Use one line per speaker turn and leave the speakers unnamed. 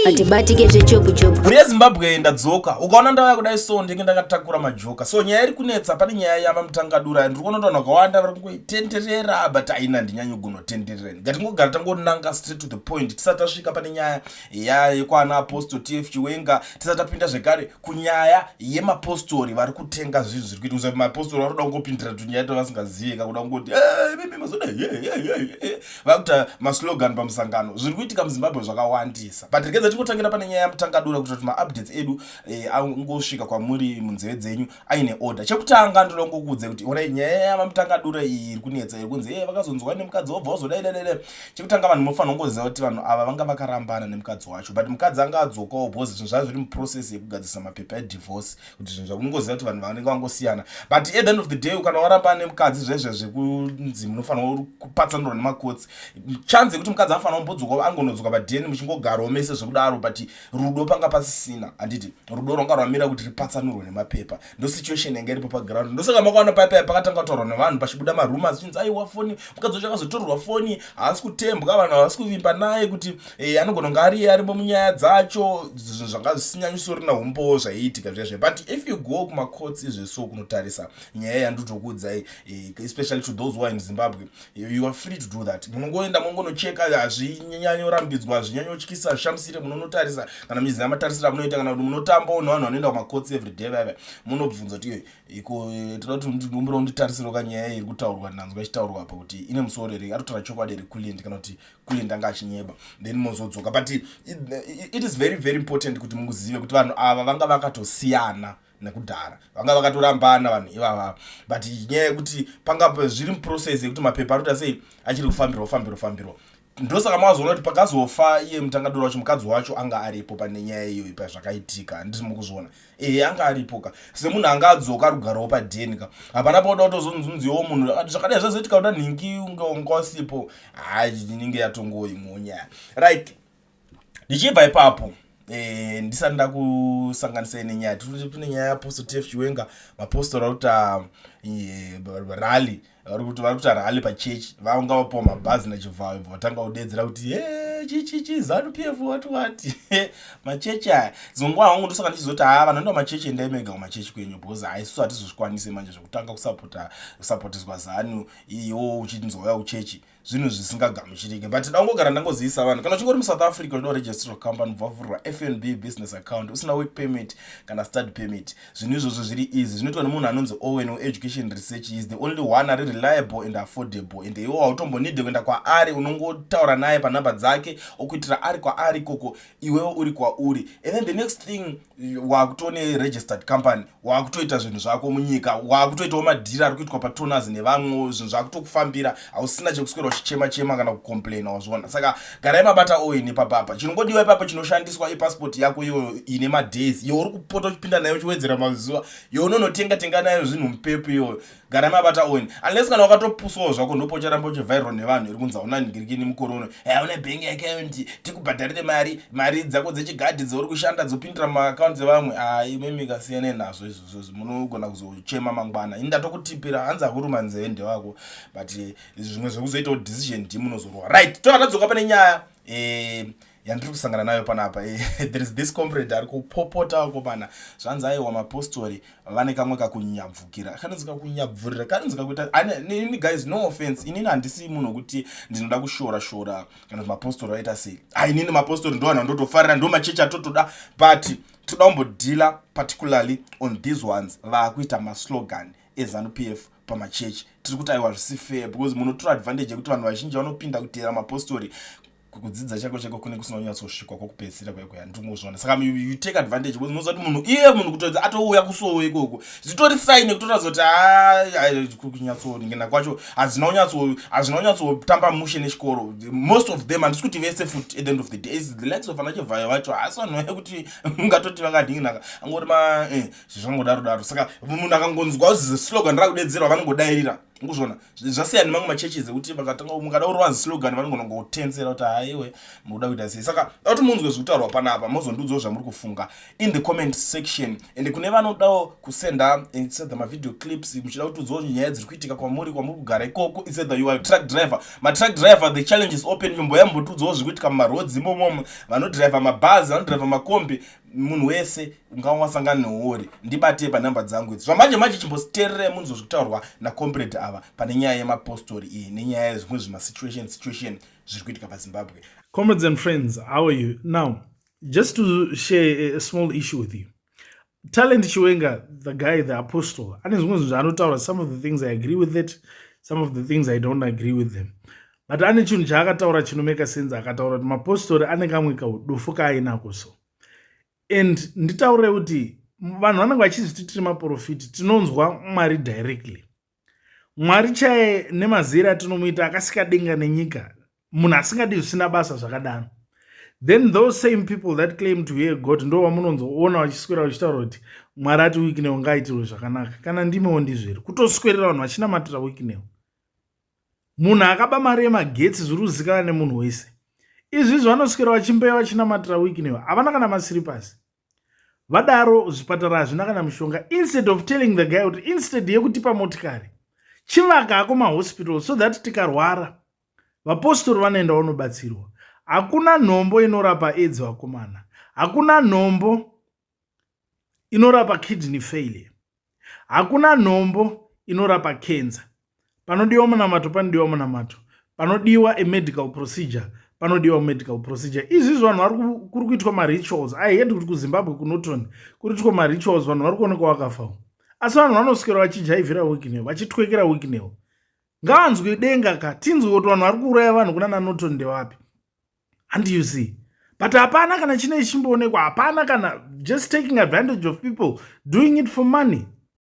Atibatike zvechopu-chopu.
Mhuri yeZimbabwe, ndadzoka. Ukaona ndauya kudai, so ndenge ndakatakura majoka. So nyaya iri kunetsa, pane nyaya yavaMutangadura. Ndiri kuona kuti vanhu vakawanda vari kungoitenderera, but aina ndinyanyo gunotenderera. Ngatingogara tangonanga straight to the point, tisati tasvika pane nyaya yekwana Apostle TF Chiwenga, tisati tapinda zvekare kunyaya yemapostori vari kutenga zvinhu zviri kuita. Mapostori vari kuda kungopindira tunyaya twavasingazivi, kakuda kungoti mimi mazoda vakuita maslogan pamusangano. Zviri kuitika muZimbabwe zvakawandisa, but regedza tingotangira pane nyaya yaMutangadura kuitira kuti maupdates edu angosvika kwamuri munzeve dzenyu aine order. Chekutanga, ndoda kungokuudza kuti onai, nyaya yavaMutangadura iyi iri kunetsa, iri kunzi vakazonzwa nemukadzi wobva wazodai dai dai. Chekutanga, vanhu munofanira kungoziva kuti vanhu ava vanga vakarambana nemukadzi wacho, but mukadzi anga adzokawo because zvinhu zvava zviri muprocess yekugadzirisa mapepa edivorce, kuti zvinhu zvakungoziva kuti vanhu vanenge vangosiyana. But at the end of the day, kana warambana nemukadzi, zvezve zvekunzi munofanira kupatsanurwa nemakotsi, chance yekuti mukadzi anofanira kumbodzoka, angonodzoka padheni, muchingogarawo mese zvekudaro, but rudo panga pasisina, handiti? Rudo rwanga rwamira kuti ripatsanurwe nemapepa. Ndo situation yanga iripo paground. Ndosaka makaona paipai pakatanga kutaurwa nevanhu, pachibuda marumors, chinzi aiwa, foni, mukadzi wacho akazotorerwa foni, haasi kutembwa, vanhu havasi kuvimba naye kuti anogona kunge ariye arimo munyaya dzacho. Zvinhu zvanga zvisinyanyisorina umbowo zvaiitika zvezve. But if you go kumacourts izveso kunotarisa nyaya yandotokuudzai, especially to those who are in Zimbabwe, you are free to do that. Munongoenda mongonocheka, hazvinyanyorambidzwa, hazvinyanyotyisa, hazvishamisire. Munonotarisa kana muchiziva matarisiro amunoita, kana kuti munotambawo nevanhu vanoenda kumacourts everyday vaiva, munobvunza kuti iko toda kuti ndikumbira unditarisiro kanyaya iri kutaurwa, ndanzwa ichitaurwa apa kuti ine musoro here, ari chokwadi here Kulient, kana kuti Kulient anga achinyeba, then mozodzoka. But it is very very important kuti muzive kuti vanhu ava vanga vakatosiyana nekudhara, vanga vakatorambana vanhu ivava, but nyaya yekuti panga zviri muprocess yekuti mapepa ari kuita sei, achiri kufambirwa, fambirwa, fambirwa. Ndosaka makazoona kuti pakazofa iye Mutangadura wacho, mukadzi wacho anga aripo pane nyaya iyoyi pazvakaitika. Handisi mukuzviona? Ehe, anga aripo ka, semunhu anga adzoka, ari kugarawo padheni ka. Hapana pauda kutozonzunziwo munhu zvakadai zvazoitika, kuda nhingi unge wasipo, hai, inenge yatongoimwewo nyaya. Right, ndichibva ipapo, ndisati ndakusanganisai nenyaya, tine nyaya yaApostle TF Chiwenga. Mapostori ari kuita rally, vari kuti vari kuita rally pachechi, vanga vapiwa mabhazi naChivhayo, bva vatanga kudedzera kuti chichichi ZANU PF, wati wati machechi aya. Dzimwe nguva hangu ndosaka ndichizoti haa, vanhu enda machechi, endai mega kumachechi kwenyu, because haisusu hatizozvikwanisi manje zvekutanga kusapota kusapotiswa ZANU, iwo uchinzwauya kuchechi, zvinhu zvisingagamuchirike. But dangogara ndangozivisa vanhu, kana uchingori muSouth Africa, uchida kuregisterwa company, bva FNB business account usina work permit kana study permit, zvinhu izvozvo zviri easy. Zvinoitwa nemunhu anonzi Owen weEducation Research. Is the only one ari reliable and affordable, and iwo hautombonidhe kuenda kwaari, unongotaura naye panhamba dzake, okuitira ari kwaari ikoko, iwewo uri kwauri. And then the next thing, wakutone registered company, wakutoita zvinhu zvako munyika, wakutoitawo madhiri ari kuitwa patoners nevamwewo, zvinhu zvakutokufambira, hausina chekuswera uchichema chema kana kucomplaina, wazviona? Saka garai mabata Owen ipapapa. Chinongodiwa ipapa, chinoshandiswa ipassport yako iyoyo ine madays, iwe uri kupota uchipinda nayo uchiwedzera mazuva, iwe unonotenga tenga nayo zvinhu mupepu iyoyo. Garai mabata Owen, unless kana wakatopuswawo zvako, ndopo ucharamba uchivhairwa nevanhu iri kunzi hauna ngirikini mukorono, hauna bank account, tikubhadharire mari, mari dzako dzechigadhi dzauri kushanda dzopindira mumaakaunti dzevamwe. Ai, imimi kasiyanai nazvo izvozvo, munogona kuzochema mangwana. Ini ndatokutipira, hanzi akuruma nzeve ndewako, but zvimwe zvekuzoitawo decision ndimunozorwa. Right, tova tadzoka pane nyaya yandiri kusangana nayo panapa. There is this comrade ari kupopota komana, zvanzi aiwa, mapostori vane kamwe kakunyabvukira, kanonzi kakunyabvurira, kanonzi kakuita. Inini guys, no offense, inini handisi munhu wekuti ndinoda kushora shora kana kuti mapostori vaita sei. Inini mapostori ndo vanhu vandotofarira, ndo machechi atotoda, but toda kumbodhila particularly on these ones vaakuita maslogan eZANU PF pamachechi. Tiri kuti aiwa, zvisi fair, because munotora advantage yekuti vanhu vazhinji vanopinda kuteera mapostori, kudzidza chako chako kune kusina kunyatsosvikwa kwokupedzisira kwaiko, ndingozviona. Saka you take advantage because unoziva kuti munhu iye, munhu kutodzi atouya kusowo ikoko, zvitori sign yekutoratidza kuti kunyatsoningina kwacho hazvina kunyatsotamba mushe nechikoro. Most of them, handisi kuti vese futi, at the end of the day is the likes of anaChivhayo vacho, haasi vanhu vaya kuti ungatoti vakadhinginaka, angori ma zvangodaro daro. Saka munhu akangonzwa slogan rakudedzerwa, vanongodairira. Nguzvona zvasiyana nemamwe machurches ekuti vakatanga mukada kurova slogan, vanogona kungotensera kuti haiwe, mukuda kuita sei. Saka da kuti munzwe zviri kutaurwa panapa, mozondiudzawo zvamuri kufunga in the comment section. And kune vanodawo kusenda either mavideo clips, muchida kutiudzawo nyaya dziri kuitika kwamuri, kwamuri kugara ikoko, it's either you are truck driver, matruck driver, the challenge is open. Nyombo yambotiudzawo zviri kuitika mumaroads imomomo, vanodhiraivha mabhazi, vanodhiraivha makombi, munhu wese ungava wasangana neuori, ndibate panhamba dzangu idzi. Zvamanje manje chimbositeererai munzwe zviri kutaurwa nacomrade ava pane nyaya yemapostori iyi nenyaya yezvimwe zvemasituation situation zviri kuitika paZimbabwe.
Comrades and friends, how are you? Now, just to share a small issue with you. Talent Chiwenga, the guy, the apostle, ane zvimwe zvinhu zvaanotaura. Some of the things I agree with it, some of the things I don't agree with them. But ane chinhu chaakataura chinomeka sense. Akataura kuti mapostori ane kamwe kaudufu kaainako so. And nditaurire kuti vanhu vanenge vachizviti tiri maprofiti, tinonzwa Mwari directly. Mwari chaiye nemazira atinomuita, akasika denga nenyika, munhu asingadi zvisina basa zvakadaro. Then those same people that claim to hear God ndo vamunonzoona vachiswera vachitaura kuti Mwari ati Wicknell ngaitirwe zvakanaka. Kana ndimewo ndizveri kutoswerera vanhu vachinamatira Wicknell, munhu akaba mari yemagetsi, zviri kuzikanwa nemunhu wese izvizvi. Vanoswera vachimbeya vachinamatira Wicknell, havana kana masiripasi. Vadaro zvipatara hazvina kana mishonga. Instead of telling the guy kuti instead yekutipa motikari, chivaka ako mahospital so that tikarwara vapostori vanoenda vanobatsirwa. Hakuna nhombo inorapa AIDS, vakomana. Hakuna nhombo inorapa kidney failure. Hakuna nhombo inorapa cancer. Panodiwa munamato, panodiwa munamato. Panodiwa amedical procedure, panodiwa medical procedure. Izvizvi vanhu vari kuri kuitwa marituals. I heard kuti kuZimbabwe, kuNorton, kuri kuitwa marituals, vanhu vari kuonekwa vakafawo, asi vanhu vanoswera vachijaivhira Wicknell, vachitwekera Wicknell. Ngavanzwe denga ka, tinzwe kuti vanhu vari kuuraya vanhu kuna naNorton ndevapi. And you see, but hapana kana chine chimboonekwa, hapana kana, just taking advantage of people, doing it for money.